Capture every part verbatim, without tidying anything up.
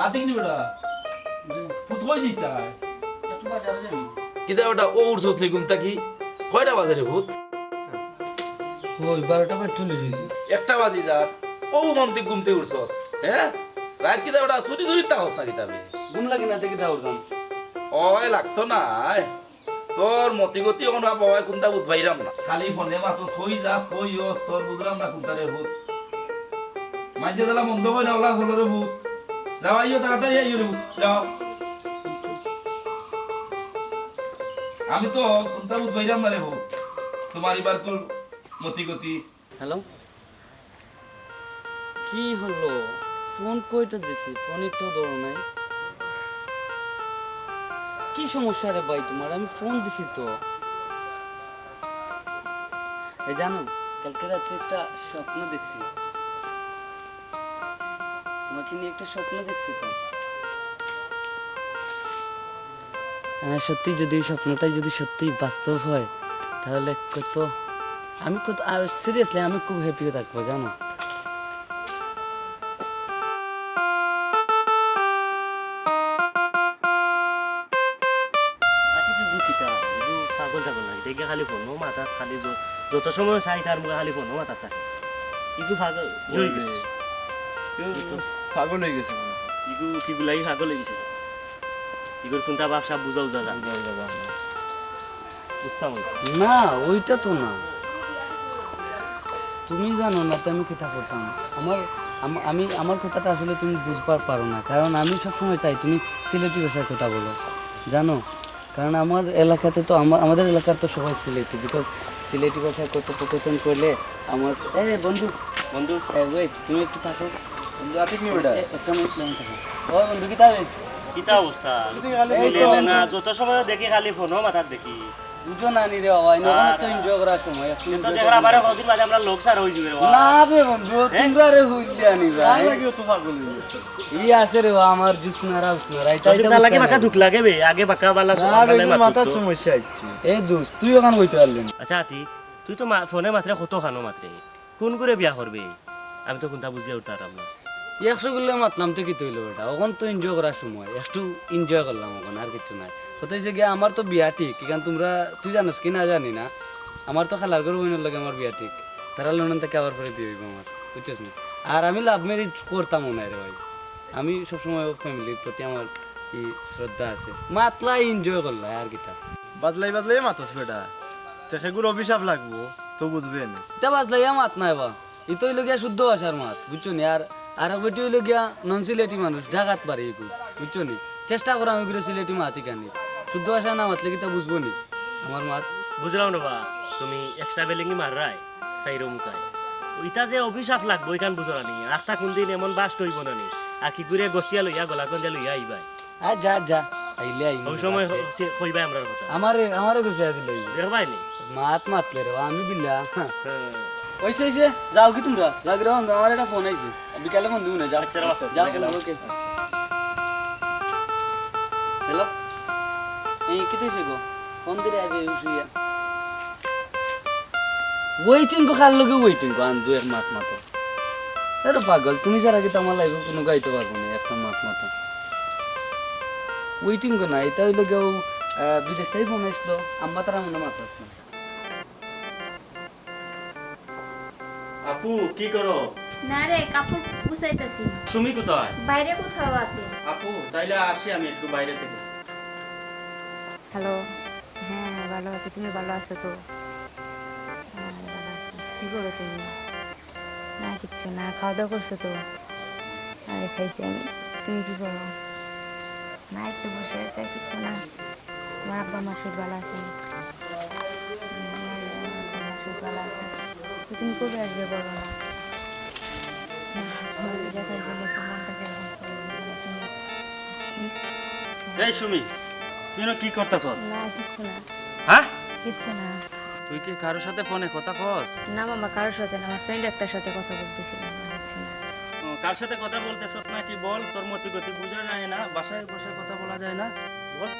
আতিক নি বেটা? ফুত কই দিতা? একটু বাজারে যাই। কিতা বেটা, অউ উঠছস নি ঘুম থাকি? কয়টা বাজে রে ফুত? কই, বারোটা পাঁচচল্লিশ অইছে। একটা বাজি যার, অউ ঘুম থাকি ঘুম থাকি উঠছস, হে? রাইত কিতা বেটা, চুরি চুরি থাকস না কিতা বে? ঘুম লাগে না, তে কিতা করতাম? ওই লাগতো না, আয়। তোর মতি গতি অখন বাবায় কুনটা বুঝ পাইরাম না। খালি ফোনে মাতস, কই যাস, কই অস, তোর বুঝরাম না কুনটা রে ফুত। মাইনষে যেলা মন্দ কয় না, অলা চলো রে ফুত। যাও, আইও, তাড়াতাড়ি আইও রে ফুত, যাও। আমি তো কুনটা বুঝ পাইরাম না রে ফুত। তুমার ইবারকুর মতি গতি। হ্যালো? কি হলো? ফোন কয়টা দিছি, ফোনই তো ধরো নাই। কি সমস্যা রে ভাই তুমার? আমি ফোন দিছি তো। এ জানো, কালকে রাত্রে একটা স্বপ্ন দেখছি। তুমাকে নিয়ে একটা স্বপ্ন দেখছি তো। হ্যাঁ, সত্যি যদি এই স্বপ্নটাই যদি সত্যি বাস্তব হয়, তাহলে কত, আমি কত, আ, seriously আমি খুব happy থাকবো, জানো। আচ্ছা, তুই বুঝি কিতা? ইগু পাগল ছাগল নাকি? দেখে খালি ফোনও মাথাত, খালি য-, যত সময় চাই তার মুখে খালি ফোনও মাথাত থাকে। ইগু পাগল হয়ে গেছে। ইগু তো পাগল হয়ে গেছে মনে হয়। ইগু কি গুলাই পাগল হয়ে গেছে? ইগুর কুনটা ভাব সাব বুঝা উজা যা। বুঝা উজা যা। বুঝতাম অইবো। না, ওইটা তো না। তুমি জানো না তো আমি কিতা করতাম। আমার, আম-, আমি, আমার কথাটা আসলে তুমি বুঝবার পারো না, কারণ আমি সবসময় চাই তুমি সিলেটি ভাষায় কথা বলো, জানো? কারণ আমার এলাকাতে তো আমা-, আমাদের এলাকার তো সবাই সিলেটি, because সিলেটি ভাষায় কথোপকথন করলে আমার, এ বন্ধু, বন্ধু, এ wait, তুমি একটু থাকো। বন্ধু আতিক নি বেটা? এ, একটা মিনিট লাইন থাকো। ও বন্ধু, কিতা বে? কিতা অবস্থা? তুই খালি এই তো। মিলে না, যত সময় দেখি খালি ফোনও মাথাত দেখি। বুঝো না নি রে বাবা, ইনো আর তো enjoy করার সময়, একটু কিন্তু enjoy দেখো করো। আবার কদিন বাদে আমরা লোক সারা হয়ে যাবে রে বাবা। না বে বন্ধু, হ্যাঁ? তোমরা রে হুইল দিয়া নি ভাই। তার লাগেও তো পাগল হয়ে যাচ্ছে। ই আছে রে বাবা, আমার জুসনারা উসনারা, এটা, তো এটা তার লাগে বুঝতে বাক্কা নাই। দুঃখ লাগে বে, আগে বাক্কা বালা না, সব বে, বালাই এগুলো মাতুক মাথার তো। সমস্যা হচ্ছে। এ দোস্ত, তুই ওখানে কইতে পারলি না। আচ্ছা, আতি, তুই তো মা-, ফোনে মাত্রে কত খানো মাত্রে। কোন করে বিয়া করবে? আমি তো কুনটা বুঝিয়া উঠতাম পারলাম না। একশো গুল্লে মাতলাম তো কিতা অইলো বেটা, অখন তো enjoy করার সময়, একটু enjoy করলাম অখন, আর কিচ্ছু নাই। কথা অইছে গিয়া, আমার তো বিয়া ঠিক, ইখান তুমরা, তুই জানোস কি না জানি না, আমার তো খালার ঘর বইনর লগে আমার বিয়া ঠিক, তারা লন্ডন থাকি আবার পরে বিয়া অইবো আমার, বুঝছস নি? আর আমি love marriage করতামও না রে ভাই, আমি সবসময় family-র প্রতি আমার ই শ্রদ্ধা আছে। মাতলা enjoy করলা, আর কিতা। বাজলাই বাজলাই মাতস বেটা, তে হেগুর অভিশাপ লাগবো, তো বুঝবে নি। ইতা বাজলাইয়া মাত নায় বা, ই তো অইলো গিয়া শুদ্ধ ভাষার মাত, বুঝছো নি? আর, আর বেটি অইলো গিয়া non সিলেটি মানুষ, ঢাকাত বাড়ি ইগু, বুঝছো নি? চেষ্টা করো আমি ঘুরে সিলেটি মাত ইখানি। শুদ্ধ ভাষা না মাতলে কিতা বুঝবো নি আমার মাত? বুঝলাম না বা, তুমি extra বেলিঙ্গি মাররায়, সাইরো মুখায়। ইতা যে অভিশাপ লাগবো, ইখান বুঝো না নি? আখতা কোনদিন এমন বাস্ট অইবো না নি? আর কি ঘুরে গছিয়া লইয়া, গলা কন্দিয়া লইয়া আইবায়। আ, যা, যা, আইলে আইবো। ওই সময় হ-, সে কইবায় আমরার কথা। আমারে, আমারে গুছিয়া দিলে আইবো। দেখবায় নি? মাত মাতলে রে, আমি বিল্লা। হ্যাঁ। অইছে, অইছে, যাও কি তুমরা? যাও কি রে বন্ধু, আমার একটা ফোন আইছে। বিকালে ফোন দিমু নে, যাও। আচ্ছা, রে বাবা, যাও, বিকালে। OK। হ্যালো? এই, কিতা অইছে গো? ফোন দিলে আইবে, উঠিয়া। Waiting গো, কার লগে waiting গো, আন দুই এক মাত মাতো। আরে পাগল, তুমি ছাড়া কিতা আমার life-ও কুনু গাইতে পারবো না, একটা মাত মাতো। Waiting গো না, ইতা অইলো গিয়া, আহ, বিদেশ থাকি ফোন আইছিল, আম্মা তারা মনে মাত আছে না। আপু, কি করো? না রে, কাপড় গুছাইতাছি। সুমি কোথায়? বাইরে কোথাও আছে। আপু, তাইলে আসি আমি একটু বাইরে থেকে। হ্যালো, হ্যাঁ, ভালো আছি, তুমি ভালো আছো তো? হ্যাঁ, ভালো আছি। কি করো তুমি? না, কিচ্ছু না, খাওয়া দাওয়া করছো তো? আরে, খাইছি আমি। তুমি কি করো? না, একটু বসে আছি, আর কিচ্ছু না। আমার আব্বা আম্মা সব ভালো আছে? হুম, আমার আব্বা আম্মা সব ভালো আছে। তো তুমি কবে আসবে বলো না? না, তোমার দেখা যায় না, তো মনটা কিরকম করে বলো না তুমি। এই সুমি, তুই না কি করতাছ? না, কিচ্ছু না। হ্যাঁ? কিচ্ছু না। তুই কি কারোর সাথে ফোনে কথা কস? না মামা, কারোর সাথে না, আমার friend একটার সাথে কথা বলতেছিলাম, আর কিচ্ছু না। ও, কার সাথে কথা বলতেছস নাকি বল, তোর মতি গতি বোঝা যায় না, বাসায় বসে কথা বলা যায় না, বল।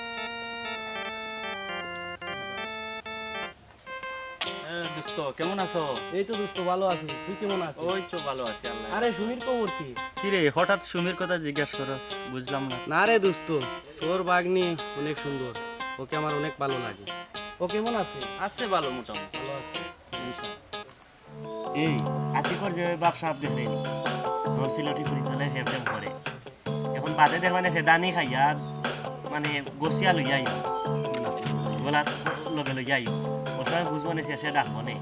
দোস্ত, কেমন আছো? এই তো দোস্ত, ভালো আছি, তুই কেমন আছিস? ওই তো ভালো আছি, আল্লাহ। আরে, সুমির খবর কি? কি রে, হঠাৎ সুমির কথা জিজ্ঞাসা করস? বুঝলাম না। না রে দোস্ত, তোর ভাগ্নি অনেক সুন্দর, ওকে আমার অনেক ভালো লাগে। ও কেমন আছে? আছে ভালো মোটামুটি। ভালো আছে। এই, আতিকর যে বাপ সাহেব দেখলেন, নরসিলটি ফুরি চলে হেম টেম করে। এখন বাদে দেখ মানে ফেদানি খাইয়া, মানে গছিয়া লইয়া আইও। গলার লগে লইয়া আইও। ও সময় বুঝবো না শেষে ডাকবো নে।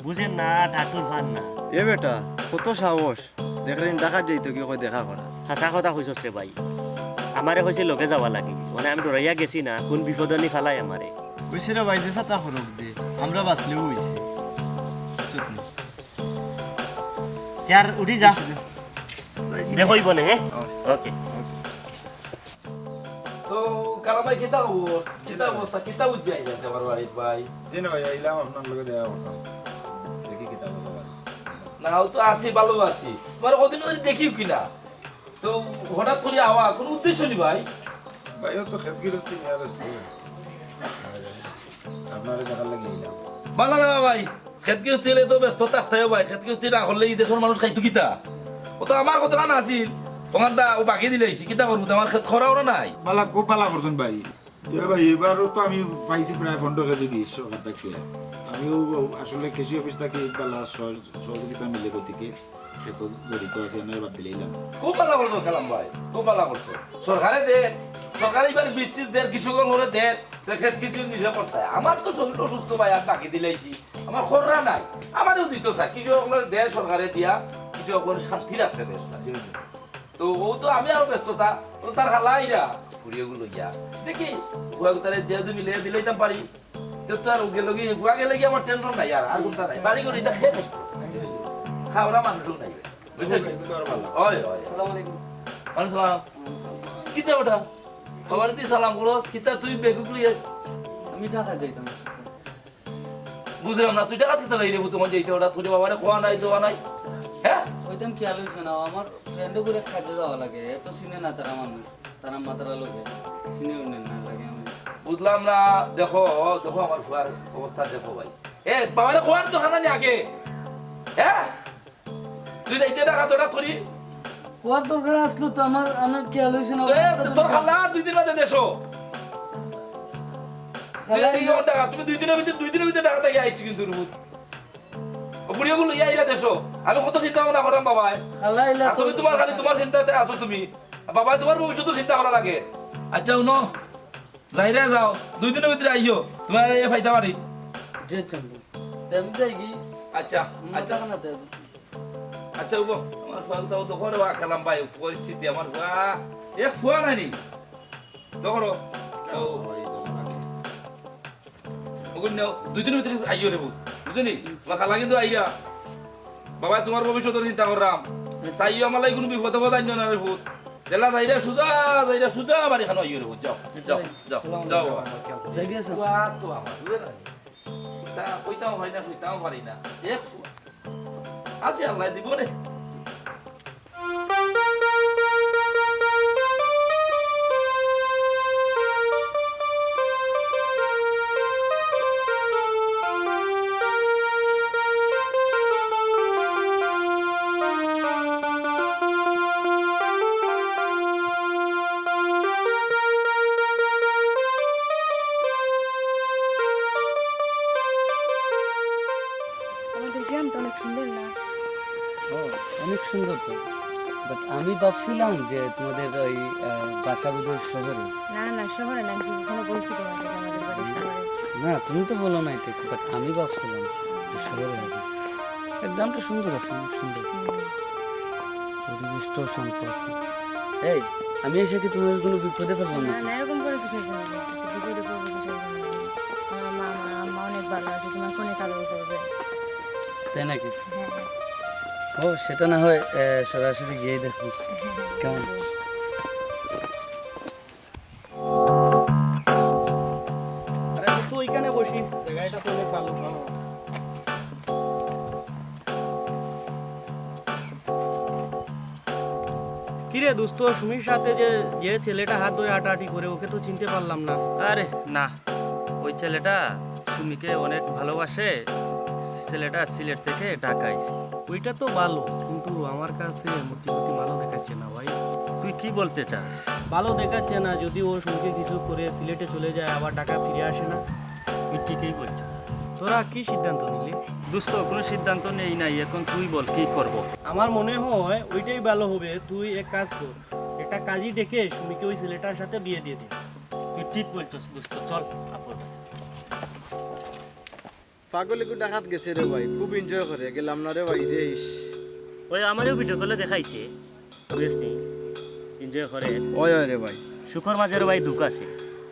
বুঝেন না, ঠাকুর ভান না। এ বেটা, কত সাহস! দেখলেন ডাকাত যাইতো কি কই দেখা করা। হাছা কথা কইছস রে ভাই। আমারে কইছে লগে যাওয়া লাগি। মানে আমি ডরাইয়া গেছি না, কোন বিপদ নি ফালাই আমারে। কইছে রে ভাই, যে সাতা করুক দে, আমরা বাঁচলেও হইছে। চুপ না। ইয়ার উঠি যা। দেখইব নে, হ্যাঁ? ওকে। তো কালা ভাই, কিতা খবর? কিতা অবস্থা? কিতা বুঝি আইলা আমার বাড়ির ভাই? জি না ভাই, আইলাম আপনার লগে দেখা করতাম। দেখি কিতা খবর ভাই। না, ও তো আছি, ভালো আছি। তোমার কদিন ধরে দেখিও কি না? তো হঠাৎ করে আওয়া, কোনো উদ্দেশ্য নি ভাই? ভাই, ও তো খেত গিরস্তি নিয়ে ব্যস্ত। আপনারে দেখার লাগি আইলাম। বালা না ভাই, খেত গিরস্তি হইলে তো ব্যস্ত থাকতেও ভাই, খেত গিরস্তি না করলে এই দেশের মানুষ খাইতো কিতা? ও তো আমার কতখান আছিল, ওখান দা ও বাকি দিলাইছি, কিতা করবো? তো আমার খেত খরা ওরা নাই। বালা, খুব বালা করছেন ভাই। এ ভাই, এবারও তো আমি পাইছি প্রায় পনেরো কেজি বীজ সরকার থাকি। আমিও আসলে কৃষি অফিস থাকি বালা সহজ-, সহযোগিতা মিলে গতিকে খেত জড়িত আছি, আমি বাদ দিলাইলাম। খুব বালা করছো কালাম ভাই, খুব বালা করছো। সরকারে দে, সরকারে এবার বীজ টিজ দের, কৃষকরে দের, তো খেত কিছু নিজে করতে হয়। আমার তো শরীর অসুস্থ ভাই, আর বাকি দিলাইছি। আমার খররা নাই, আমারেও দিত স্যার। কৃষকরে দে সরকারে দিয়া, কৃষকরে শান্তির আছে দেশটা। তো ও তো আমি আরো ব্যস্ততা, ও তার হালা আইরা, ফুড়িগুলো ইয়া। দেখি, ফুয়াগুতারে দিয়া দুই মিলে দিলাইতাম পারি। তো তার গেল গিয়ে, ফুয়া গেলে গিয়ে আমার টেনশন নাই আর, আর কোনটা নাই। বাড়ি করে এটা খেয়ে খাই। খাওয়া মানুষও নাই। বুঝছেন? ওই, ওই। আসসালামু আলাইকুম। ওয়ালাইকুম সালাম। কিতা ওটা? বাবার দি সালাম করস, কিতা তুই বেকুব লইয়া? আমি ঢাকা যাইতাম। বুঝলাম না, তুই ঢাকা কিতা যাই রে, তোমার যাইতে ওটা, তোর বাবারে খোয়া নাই, দোয়া নাই। হ্যাঁ? ওইতাম খেয়াল হইছে না, আমার ফ্রেন্ডে করে কাজে যাওয়া লাগে, এত চিনে না তারা মানুষ। তারা মাতারা লোকে চিনে উঠে না লাগে আমি। বুঝলাম না। দেখো, দেখো আমার ফুয়ার অবস্থা দেখো ভাই। এ, বাবারে খোয়ার তো খানা নি আগে। হ্যাঁ? তুই যাইতে টাকা তোরা করি। খোয়ার দরকার আসলো তো আমার, আমার খেয়াল হইছে না। এ, তোর খালা দুই দিন বাদে দেশো। খালা তুই এই টাকা, তুমি দুই দিনের ভিতরে, দুই দিনের ভিতরে টাকা থেকে আইছি কিন্তু রুহুত। ও বুড়িগুলো ইয়া ইলা দেশো। আমি কত চিন্তা ভাবনা করাম বাবা। খালা ইলা আর তুমি তো তোমার খালি তোমার চিন্তাতে আছো তুমি। বাবা, তোমার ভবিষ্যৎ চিন্তা করা লাগে। আচ্ছা, উনো, যাইরে যাও, দুই দিনের ভিতরে আইও, তোমার এই ফাইদা বাড়ি। জি, চলবো। তে আমি যাই কি? আচ্ছা, মাথা আচ্ছা। কানা তে? আচ্ছা, উবো, আমার ফুয়া তো, তো করে ওয়া কালাম ভাই, পরিস্থিতি আমার ফুয়া, এক ফুয়া নানি। তো করো। ও, ওগুন নেও, দুই দিনের ভিতরে আইও রে পুত, বুঝলি? তোমার খালা কিন্তু আইরা। বাবা, তোমার ভবিষ্যতের চিন্তা করলাম। চাইও আমার লাগি কোনো বিপদ আপদ আনিও না রে পুত। জেলা যাইরা সুজা, যাইরা সুজা বাড়ি খানো আইও রে পুত। যাও, যাও, যাও, যাও বাবা। যাই গিয়া, স্যার। বাবা তো আমার, বুঝলে না? তা কইতাম হয় না, কইতাম পারি না। এক আছে, আল্লাহ দিব রে। আমাদের গ্রামটা অনেক সুন্দর না? ও, অনেক সুন্দর তো। But আমি ভাবছিলাম যে তোমাদের ওই, আহ, বাসা বোধহয় শহরে। না, না, শহরে না, আমি কখনো বলছি তোমাকে যে আমাদের বাড়ি শহরে? না, তুমি তো বলো নাই ঠিক, but আমি ভাবছিলাম যে শহরে হবে। এ, গ্রামটা সুন্দর আছে, অনেক সুন্দর। হুম। পরিবেশটাও শান্ত আছে। এই, আমি এসে কি তোমাদের কোনো বিপদে ফেললাম না, নাকি? না, এরকম করে কিসের জন্য বলতেছো? বিপদে পড়বো কিসের জন্য? আমার মা, আমার আম্মা অনেক ভালো আছে, তোমার ফোনে কালো করবে। তাই নাকি? হ্যাঁ, হ্যাঁ। ও, সেটা না হয়, এ, সরাসরি গিয়েই দেখো। হ্যাঁ, হ্যাঁ। কেমন? আরে, তো ওইখানে বসি, জায়গাটা তো অনেক ভালো। কিরে দোস্ত, সুমির সাথে যে, যে ছেলেটা হাত ধরে আটাআটি করে, ওকে তো চিনতে পারলাম না। আরে না, ও ওই ছেলেটা সুমিকে অনেক ভালোবাসে, ছেলেটা সিলেট থেকে ঢাকা আইছে। ওইটা তো ভালো, কিন্তু আমার কাছে মূর্তিগতি ভালো দেখাচ্ছে না ভাই। তুই কি বলতে চাস? ভালো দেখাচ্ছে না, যদি ও সুমিকে কিছু করে সিলেটে চলে যায়, আবার ঢাকা ফিরে আসে না। তুই ঠিকই বলছিস। তোরা কি সিদ্ধান্ত নিলি? দোস্ত, কোনো সিদ্ধান্ত নেই নাই, এখন তুই বল কি করব। আমার মনে হয় ওইটাই ভালো হবে। তুই এক কাজ কর, একটা কাজী ডেকে সুমিকে ওই ছেলেটার সাথে বিয়ে দিয়ে দে। তুই ঠিক বলছস দোস্ত, চল আপর কাছে। পাগল এগু ঢাকাত গেছে রে ভাই, খুব এনজয় করে, গেলাম না রে ভাই রে, ইস। ওই আমারেও ভিডিও কলে দেখাইছে, বুঝছনি, এনজয় করে। ওই, ওই রে ভাই। সুখর মাঝে রে ভাই দুঃখ আছে,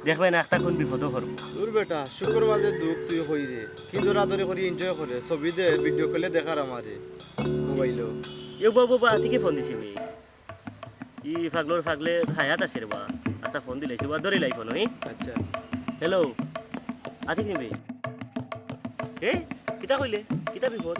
দেখবে না একটা কোন বিপদও করবো। দূর বেটা, সুখর মাঝে দুঃখ তুই কই রে, কি দৌড়াদৌড়ি করি এনজয় করে, ছবি দে, ভিডিও কলে দেখার আমারে, মোবাইলও। এ বাবু বা, থেকে ফোন দিছি বে। ই পাগলর পাগলে হায়াত আছে রে বা। একটা ফোন দিলাইছি বা, ধরি লাই ফোন, ওই। আচ্ছা। হ্যালো, আতিক নিবে? এ? কিতা কইলে? কিতা বিপদ?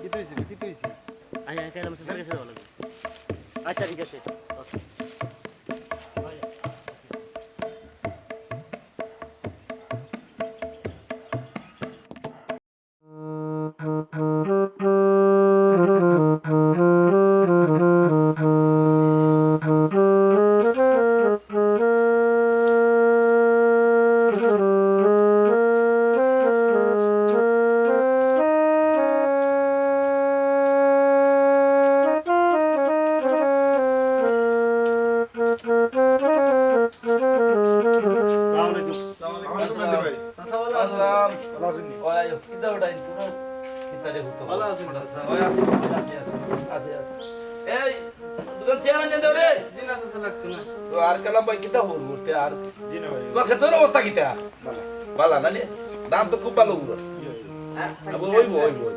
কিতা অইছে? কিতা অইছে? আয়, আয়, কাইল আমার স্যার গেছে যাওয়া লাগবে। আচ্ছা, ঠিক আছে। ওকে। আসসালামু আলাইকুম। আসসালামু আলাইকুম, মেহেদি ভাই। চাচা, ভালা আছইন? আসসালাম। ভালা আছইন নি? ওই আইও, কিতা ওটাই? তোমরা কিতা রে হুতো? ভালা আছি, চাচা। ওই আছি, আছি, আছি, আছি, আছি। এই, দুইটা চেয়ার আনিয়া দেও রে। জি না, চাচা, লাগতো না। তো আর কালাম ভাই কিতা খবর করতে আর? জি না ভাই। তোমার ক্ষেতের অবস্থা কিতা? ভালা। ভালা না নি? ধান তো খুব ভালা উঠলো। জি ভাই। আর আবু, পাইছি ওই না, বই, ওই বই।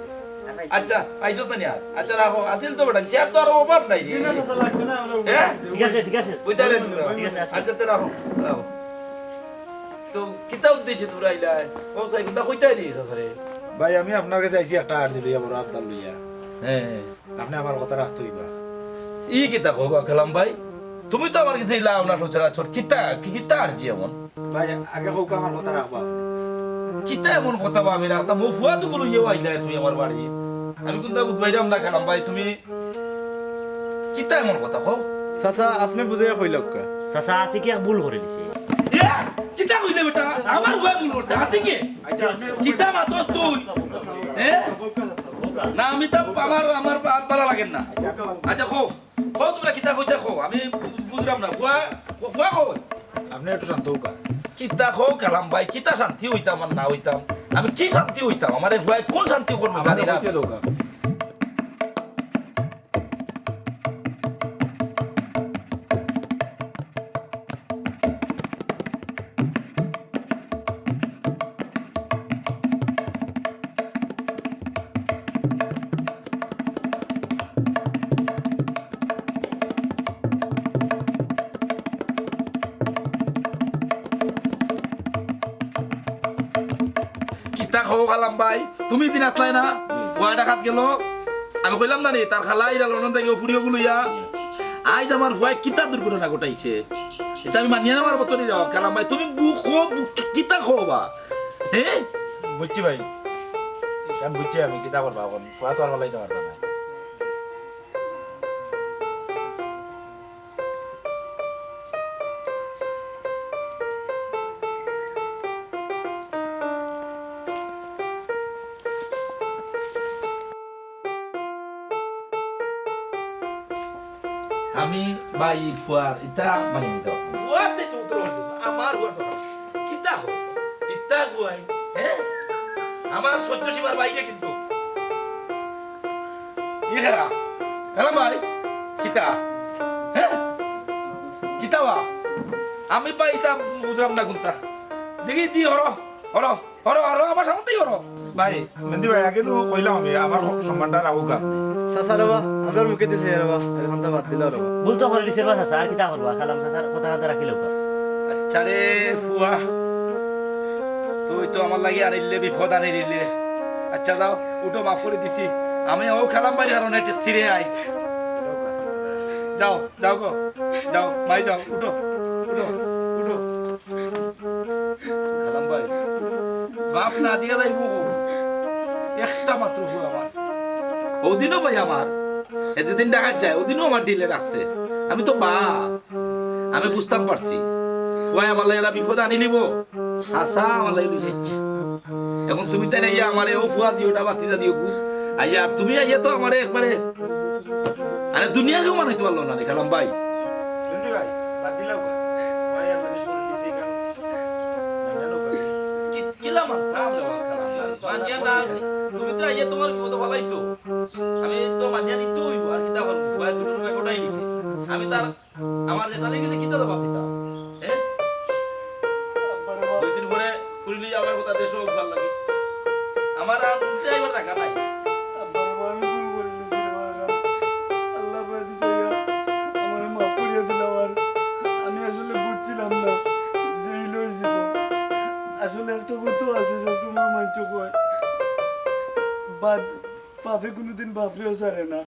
আর পাইছি না। আচ্ছা, পাইছস না নি আর? আচ্ছা, রাখো। আছিল তো বেটা, চেয়ার তো আর অভাব নাই রে। জি না, চাচা, লাগতো না, আমরা হ্যাঁ? ঠিক আছে, ঠিক আছে। ওই তাহলে ঠিক আছে, আছে। আচ্ছা, তে রাখো, রাখো। তো কিতা উদ্দেশ্যে তোমরা আইলায়? ও সাই, কিতা কইতায় নি, চাচারে? ভাই, আমি আপনার কাছে আইছি একটা আর্জি লইয়া, বড় আবদার লইয়া। হ্যাঁ, হ্যাঁ। আপনে আমার কথা রাখতে অইবা। ই কিতা কও বা কালাম ভাই? তুমি তো আমার গেছে ইলা আও না সচরাচর। কিতা, কি, কিতা আর্জি এমন? ভাই, আগে কউক্কা আমার কথা রাখবা। কিতা এমন কথা বা আমি রাখতাম? ও ফুয়া তো গুলো ইয়েও আইলায় তুমি আমার বাড়ি। আমি কুনতা বুঝবাইরাম না কালাম ভাই, তুমি কিতা এমন কথা কও? চাচা, আপনে বুঝাইয়া কইলাউক্কা। চাচা, আতিকে এক ভুল করি দিছে। ইয়া! কিতা কইলে বেটা? আমার ফুয়ায় ভুল করছে, আতিকে? কিতা মাতস তুই? হ্যাঁ? না, আমি তো আমার, আমার আর ভালা লাগের না। আচ্ছা, কও। কও তোমরা কিতা কইতা কও, আমি বু-, বুঝরাম না। ফুয়া, ফু-, ফুয়া কও। আপনে একটু শান্ত অউক্কা। কিতা কও কালাম ভাই, কিতা শান্তি অইতাম আর না অইতাম? আমি কি শান্তি অইতাম? আমারে ফুয়ায় কুন শান্তি করবো জানি না। কইতে দেউক্কা। কিতা কও কালাম ভাই, তুমি দিন আসলায় না? হুম। ফুয়া ঢাকাত গেল, আমি কইলাম না নি, তার খালা ইরা লন্ডন থাকি ফুড়িও গুলইয়া। আইজ আমার ফুয়ায় কিতা দুর্ঘটনা ঘটাইছে, ইটা আমি মানিয়া নেওয়ার মতো নি রে কালাম ভাই। তুমি বু-, কও, বু-, কি-, কিতা কও বা? হ্যাঁ? বুঝছি ভাই, আমি বুঝছি, আমি কিতা করবা অখন? ফুয়া তো আর ফালাইতাম পারবা না। আমি ভাই ফুয়ার ইতা মানি নিতাম। ফুয়াতে তো উত্তর হইল না, আমার ফুয়ার তো কিতা কও? ইতা ফুয়াই, হ্যাঁ? আমার সহ্য সীমার বাইরে কিন্তু। ই খেরা, খেরা ভাই, কিতা? হ্যাঁ? কিতা বা? আমি বা ইতা বুঝলাম না কুনতা। দেখি দি হরো। হরো, হরো, হরো, আমার সামনেই হরো। ভাই, মেহেদি ভাই, আগে নু কইলাম আমি, আমার সম্মানটা রাখুক আপনি। চাচা রে বা, আমরার মুখে দিছে রে বা, এই কথা বাদ দিলাও রে বা। ভুল তো করি দিছে বা চাচা, আর কিতা করবা? কালাম চাচার কথা কথা রাখিল বা। আচ্ছা রে ফুয়া, তুই তো আমার লাগি আনিলে বিপদ আনিলে। আচ্ছা যাও, উঠো, মাফ করি দিছি। আমি ও কালাম ভাইর কারণে ছিড়ে আইছি। যাও, যাও গো, যাও, মাই যাও, উঠো, উঠো, উঠো। কালাম ভাই, বাপ না দিয়া যাইবো কো? একটা মাত্র ফুয়া আমার। ওদিনও ভাই আমার, এ যেদিন ঢাকাত যায়, ওদিনও আমার ডিলে রাখছে। আমি তো বাপ, আমি বুঝতাম পারছি। ফুয়ায় আমার লাগি একটা বিপদ আনিলিবো, হাছা আমার লাগি লই যাইছে। এখন তুমি তাই আইয়া আমারে ও ফুয়া দিও, ওটা বাতিজা দিও গু। আইয়া আর তুমি আইয়া তো আমারে একবারে, আরে দুনিয়ার কেউ মানাইতে পারলো না রে কালাম ভাই। মেহেদি ভাই, বাদ দিলাও গো। ভাই, আমি শুনে দিছি এখানে। কি-, কিলা মানতাম রে বাবা, খারাপ লাগে। মানিয়া না, তুমি তো আইয়া তোমার বিপদে ফালাইছো। আমি তো মানিয়া নিতে হইব, আর কিতা করব? ভাই, দুটো টাকা ওটাই নিছে। আমি তার, আমার যেটা লেগেছে, কিতা জবাব দিতাম? হ্যাঁ? দুই দিন পরে ফুরি লইয়া আমার কথা দেশও ভালো লাগে। আমার আর উঠতে আইবার জায়গা নাই। আব্বা রে, আমি ভুল করি দিছি রে বাবা। আল্লাহ পাক দিছে ইয়া, আমারে মাফ করিয়া দিলাও। আর আমি আসলে বুঝছিলাম না যে এই লই জীবন। আসলে একটা কথা আছে, সবসময় মানছে কয়, বাদ, পাপে কোনোদিন বাপরেও ছাড়ে না।